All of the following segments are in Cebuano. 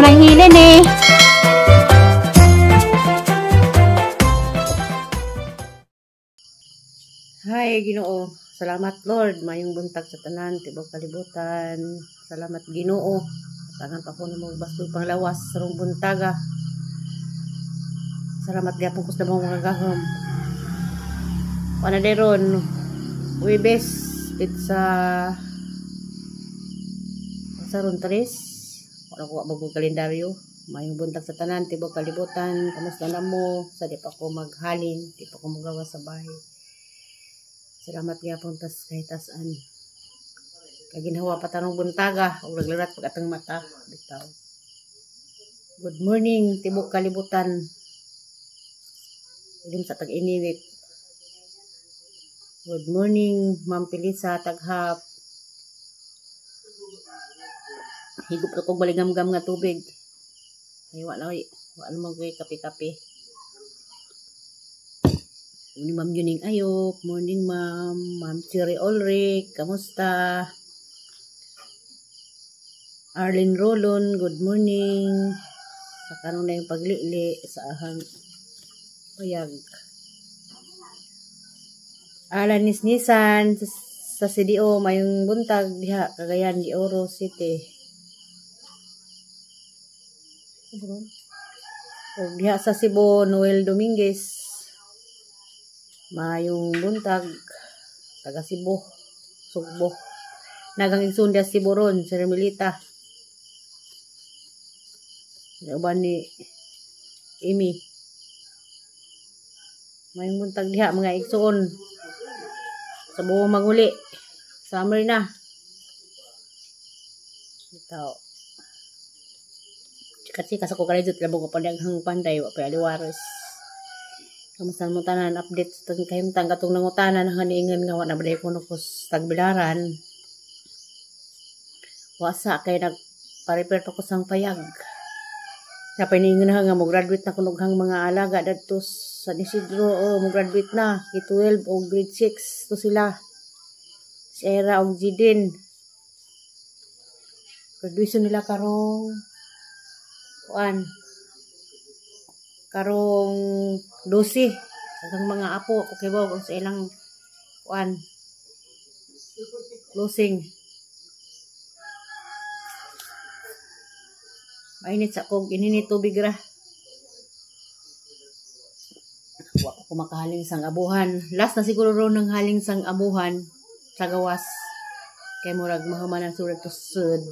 Ma'am Rahila ni. Hi Ginoo. Salamat Lord, mayong buntag sa tanan tibok kalibutan. Salamat Ginoo. Tanan pa ko nimo basto panglawas sarong buntaga. Salamat gyapon ko sa mga gahom. Wala deron Huwebes pizza saron tres. Wala ko bagong kalendaryo. Mayong buntag sa tanan tibok kalibutan. Kamusta na mo? Sa di pa ko maghalin, di pa ko magawa sa bahay. Salamat gyapon tas kahitasan. Kaginhawa pa tanong buntaga ug naglarat pag atang mata bitaw. Good morning tibok kalibutan. Ilim sa tag-init. Good morning Ma'am Pilisa taghap. Higop na kog baligamgam nga tubig. Ay wala oy, wala mo koy kape-kape. Morning Ma'am Juning Ayop, morning Ma'am, Ma'am Cherry Ulrich, kamusta? Arlene Rolon, good morning. Sa kanon na yung paglili sa ahang payag. Alan Nisnisan sa CDO, mayong buntag diha, Cagayan de Oro City. O diha sa Cebu, Noel Dominguez. Mayong buntag, taga Cebu, Sugbo. Nagang igsoon diha sa Cebu ron, si Remilita. Uban ni Amy. Mayong buntag diha mga igsoon. Sa buong maguli. Summer na. Ito. Chika-chika sa ko kalidot. Labog ko padaghang panday. Wa pa aliwaros. Kamusta mo tanan update sa kahimtang katong nangutanan ang haniingan nga wa na balay kuno ko sa tagbilaran. Wasa kay nagpa-repair pa ko sang payag. Napay niingon na nga mo graduate na kunog hang mga alaga dadto sa Isidro, oh, mo graduate na K12 o grade 6 to sila. Si Era og Jidin. Graduation nila karong kuan. Karong 12 hanggang mga apo ko kibaw sa ilang kuan closing. Mainit sa kog inini tubig ra. Wa ko makahaling sang abuhan. Last na siguro ron ng haling sang abuhan sa gawas. Kay murag mahuman ang surat to sud.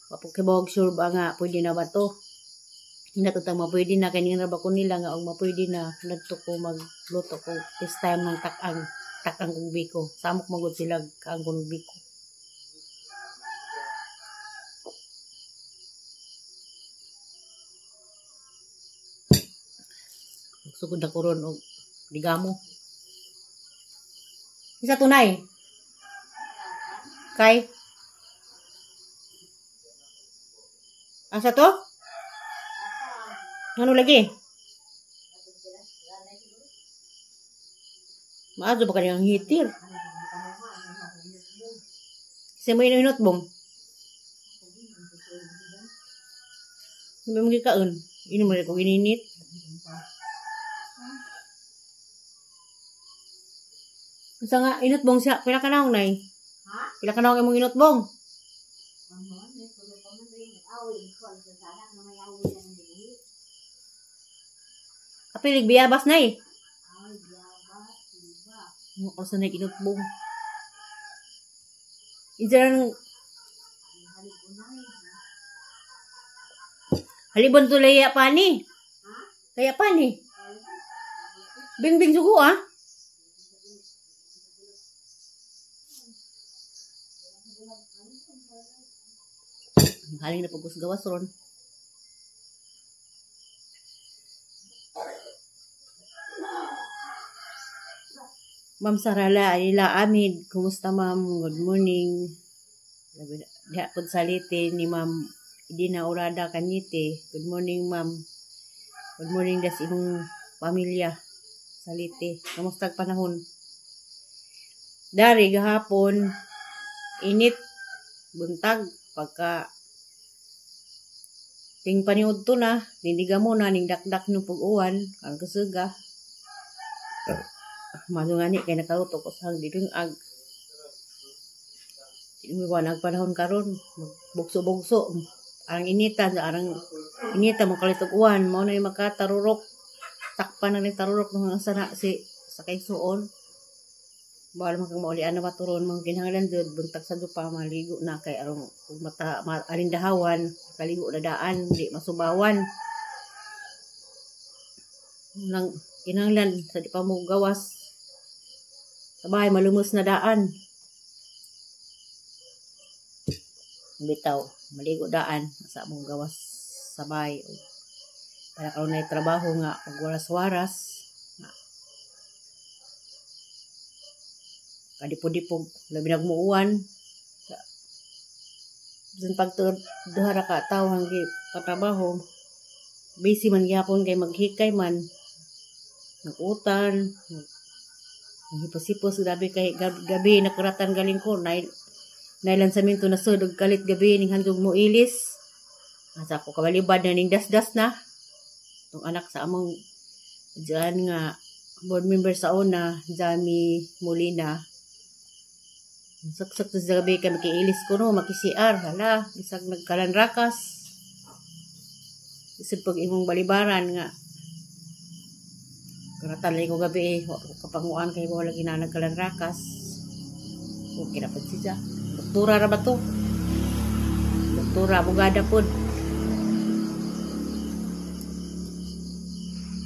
Wa po kibaw sure ba nga pwede na ba to? Hinatutang mapwede na kay ning ra ba ko nila nga og mapwede na nagto ko magluto ko this time ng takang takang kog biko. Samok magud sila kaang kog biko. Sugod na ko ron og ligamo. Isa tunay. Kay asa to? Ano lagi? Maadto ba kaniyang hitir? Sa mo inot bong? Hindi mo gikaon. Inom rin kong ininit. Unsa nga inot bong siya? Pila ka naong nay? Ha? Pila ka naong imong inot bong? Kapilig biyabas nay. Mo sa nay inot bong. Injaran halibon to laya pa ni. Kaya pa ni. Bingbing sugo ah. Haling na pagkus gawas ron. Ma'am Sarala, Alila Amid, kumusta ma'am? Good morning. Diha pod salite ni Ma'am Idina Urada Kanyite. Good morning ma'am. Good morning das imong pamilya. Salite. Kamusta ang panahon? Dari gahapon init buntag pagka Ting paniud to na, dindiga mo na, ning dakdak no pag-uwan, ang kasuga. Mado nga ni, kay nakaluto ko sa didungag. Iwan ang panahon karon, bugso-bugso. Arang inita, arang inita mo kalitog uwan, mao na yung makatarurok. Takpan na ni tarurok nung sana si sa kaysuon. Bawal man kang maulian na maturon mga kinahanglan jud buntag sa dupa maligo na kay arong kung mata alindahawan kaligo na daan di masubawan. Nang kinahanglan sa di pa mo gawas sa bahay malumos na daan. Bitaw maligo daan sa among gawas sa bahay para karon nay trabaho nga magwaras-waras. Kadipo-dipog, labi nagmuuan. Bisan pag duha ra ka tawo ang katrabaho, busy man gihapon kay maghikay man, nagutan, maghipos-hipos, grabe kay gabi nakuratan galing ko, nailansaminto na sud og kalit gabi ning handog mo ilis. Asa ko kabalibad na ning dasdas na. Itong anak sa among diyan nga board member sa una, Jami Molina. Saksak sa gabi kay makiilis ko no, maki-CR, hala, isag nagkalanrakas. Isip pag imong balibaran nga. Karatan lagi ko gabi eh, wa ko kapanguan kay wala lagi na nagkalanrakas. Okay na pud siya. Doktora ra ba to? Doktora, abogada pod.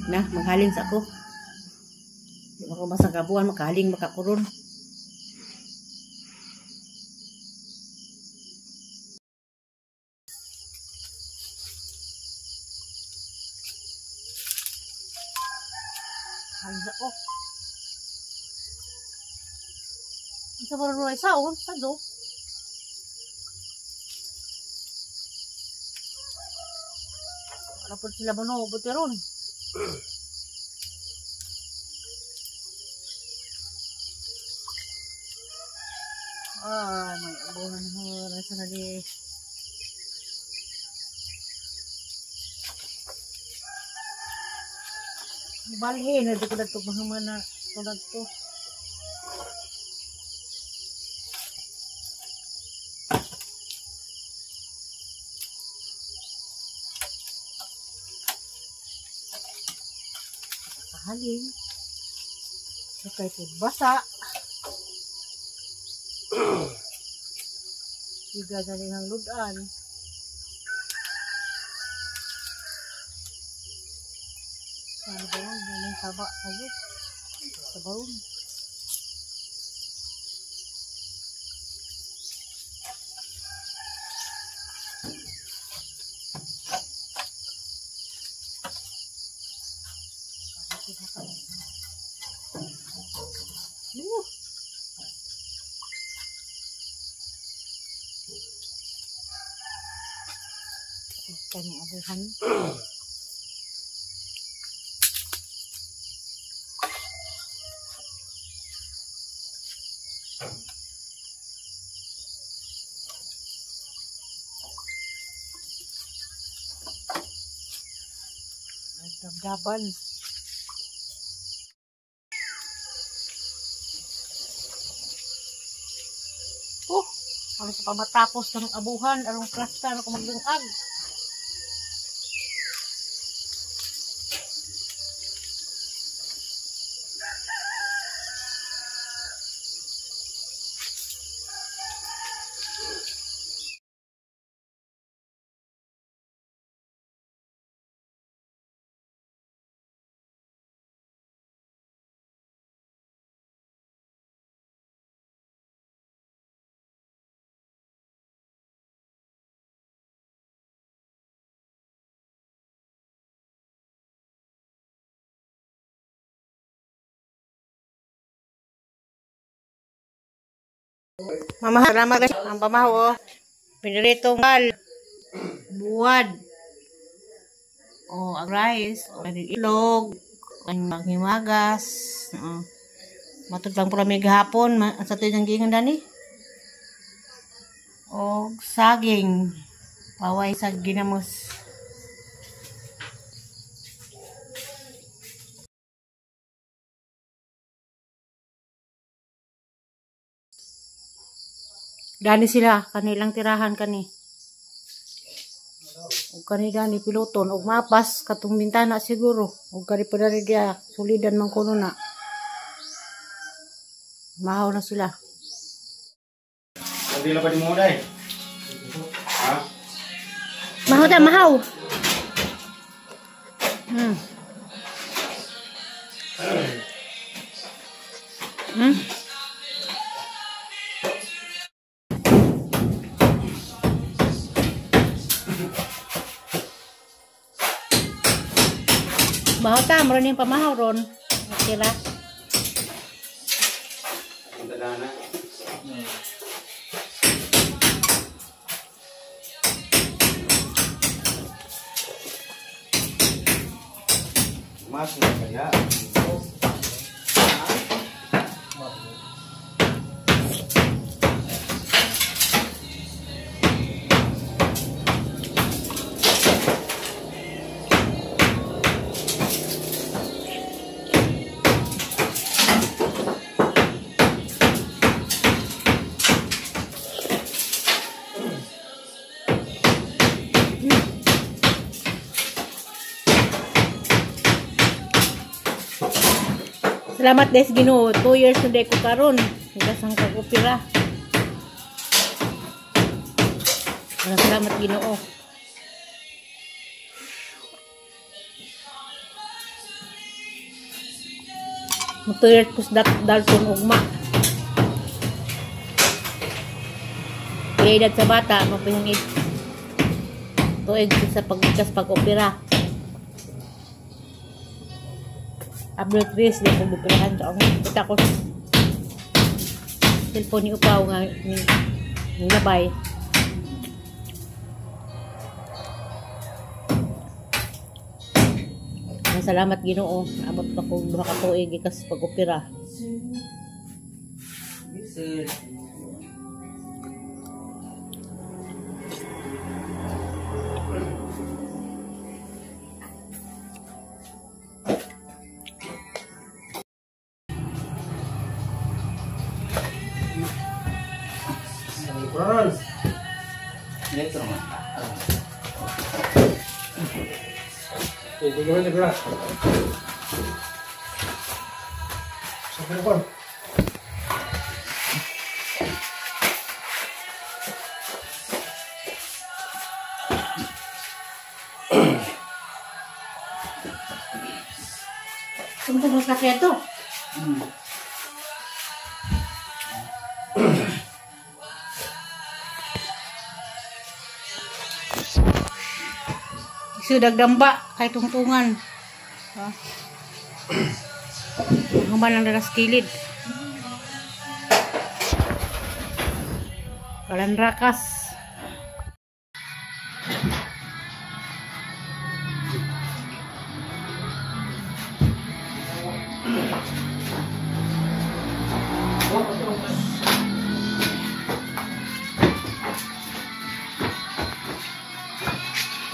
Na, maghalin sa ako. Di ba ko masang kabuan, makahaling makakuron. Halin sa ako. Isa ba rin sa on? Sa do? Wala po sila ba no? Buti ron. Ay, may abuhan ho. Nasa na di. Balhin na di ko na ito mahamana. Tulad to. Kahaling. Okay, basa. Higa na rin ang ludan. Ano ba yun? Ano yung saba? Ano? Sabaon. Kanyang abuhan. Nagdabdaban. Oh, ano sa pamatapos ng abuhan, arong klasta na kumagdungag. Mama, salamat ang pamaho. Piniritong bal. Buwad. O, ang rice. O, ang ilog. Ang himagas. Matod lang pura may gahapon. Sa ito yung gingan dani. O, saging. Paway sa ginamos. Dani sila kanilang tirahan kani. Ug kani dani piloton ug mapas katong bintana siguro. Ug kani pa diri diya sulidan man kuno na. Mahaw na sila. Hindi na pa di mo day. Ha? Mahaw ta, mahaw. Mahaw ta, meron yung pamahaw ron. Okay ra. Mas na kaya. Salamat des Ginoo, 2 years na day ko karon. Nagkasang kagupira. Salamat Ginoo. Mutuyot ko sa Dalton ugma. Edad sa bata, mapihong tuig sa pagkas pag-opera. April 3, di ko bupirahan sa akong kita ko cellphone ni Upaw nga ni labay. Salamat Ginoo, abot pa ko duha ka tuig gikas pag-opera. Tungkol sa kafe ito. Sudagdamba kay tungtungan. Human lang dalas kilid. Kalanrakas.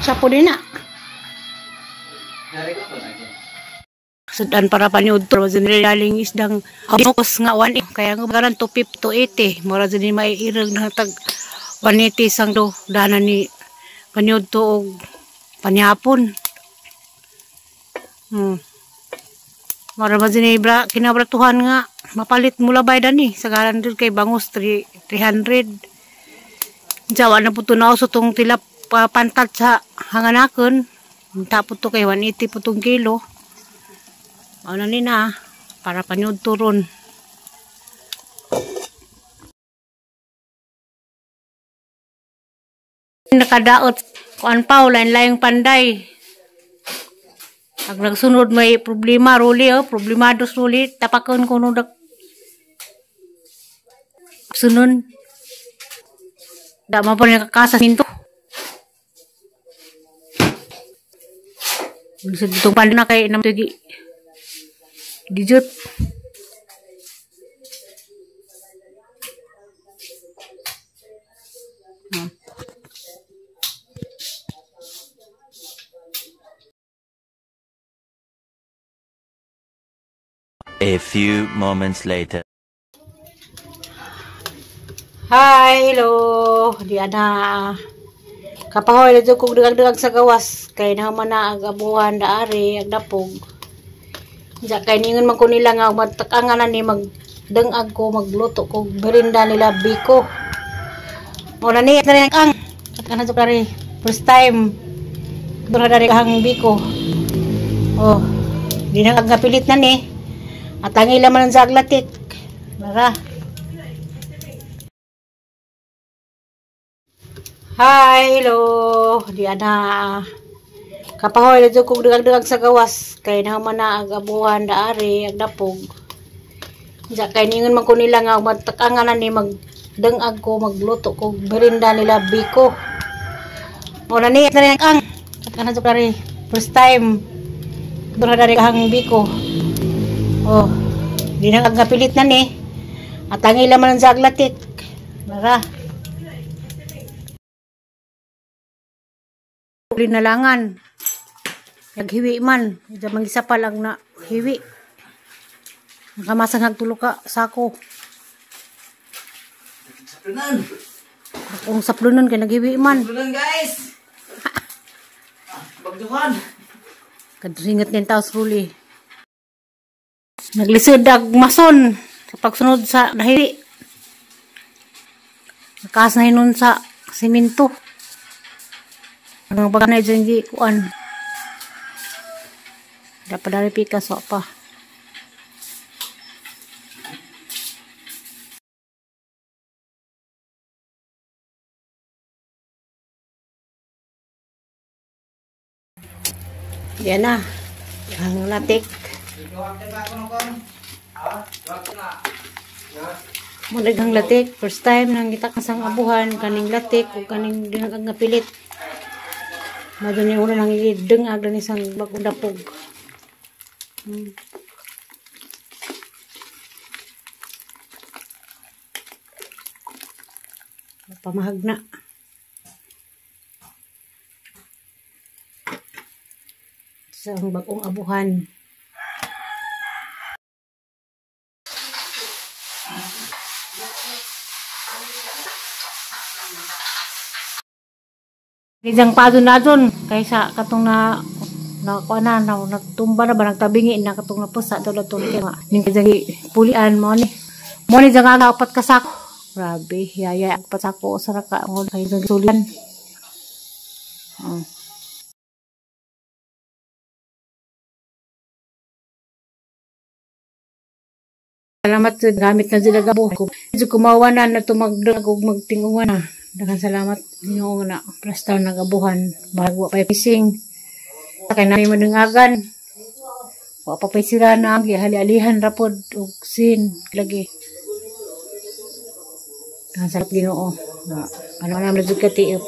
Sapo din na. Sudan para paniudto galing isdang focus nga 1 kaya nga garan 250 to 80 mura jud ni maiirag na tag 180 sang do dana ni paniudto og panihapon. Mura man jud ni bra kinabratuhan nga mapalit mula bay dani sagaran dud kay bangus 300. Jawa na puto na uso tong tilap pantat sa hanganakon. Tapos to kay 180 po tong kilo. Ano ni na para paniudto ron. Nakadaot kuan pa lain-laing panday. Ag nagsunod may problema ruli oh, problemados ruli tapakon kuno dak sunon. Da man po nakakasa minto. Lisod itong panday na kay namtugi. Dijut. A few moments later. Hi, hello. Di ana. Kapahoy na kong dagag-dagag sa gawas kay nahuman na ang abuhan daari ang dapog. Diya kay ningon man ko nila nga magtakangan na ni magdangag ko magluto ko merinda nila biko. Mo na ni na ang kana to kare first time dura dari hang biko. Oh, di na kapilit na ni. At ang ila man ang saglatik. Bara. Hi, hello. Di ana. Kapahoy na kong dagag-dagag sa gawas kay nahuman na ang abuhan daari ang dapog. Diya kay ningon man ko nila nga magtakangan na ni magdangag ko magluto ko merinda nila biko. Mo na ni na ang kana to kare first time dura dari hang biko. Oh, di na kapilit na ni. At ang ila man ang saglatik. Bara. Linalangan. Naghiwi man. Diyan mangisa pa lang na hiwi. Nakamasang hagtulo ka sako. Saplunan! Kung saplunan kay naghiwi man. Saplunan guys! Bagduhan! Kadringat ni taos ruli. Naglisod ag mason sa pagsunod sa nahiwi. Nakaas na hinon sa simento. Ang pagka na dyan di kuan. Dapat dari pikas pa. Yan na. Ang latik. Muna ang latik. First time nang kita kasang abuhan. Kaning latik o kaning dinag nga pilit. Madun yung una nang idengag dan isang bagong dapog. Pamahag na. Sa bagong abuhan. Isang pado na doon kaysa katong na nakuha na, nagtumba na ba nagtabingi na katong napusa daw na kay ning kay pulian mo ni dyan nga apat ka sako. Grabe, yaya apat sako sa raka mo kay dyan sulian. Salamat sa gamit na sila gabo. Medyo kumawa na na tumagdag og magtinguan na. Daghang salamat Ginoo na presta nagabuhan bago pa pising. Kay nami manungagan. Wa pa pay sira na ang gihali-alihan ra pod og sin lagi. Daghang salamat Ginoo. Ano na jud ka tiip.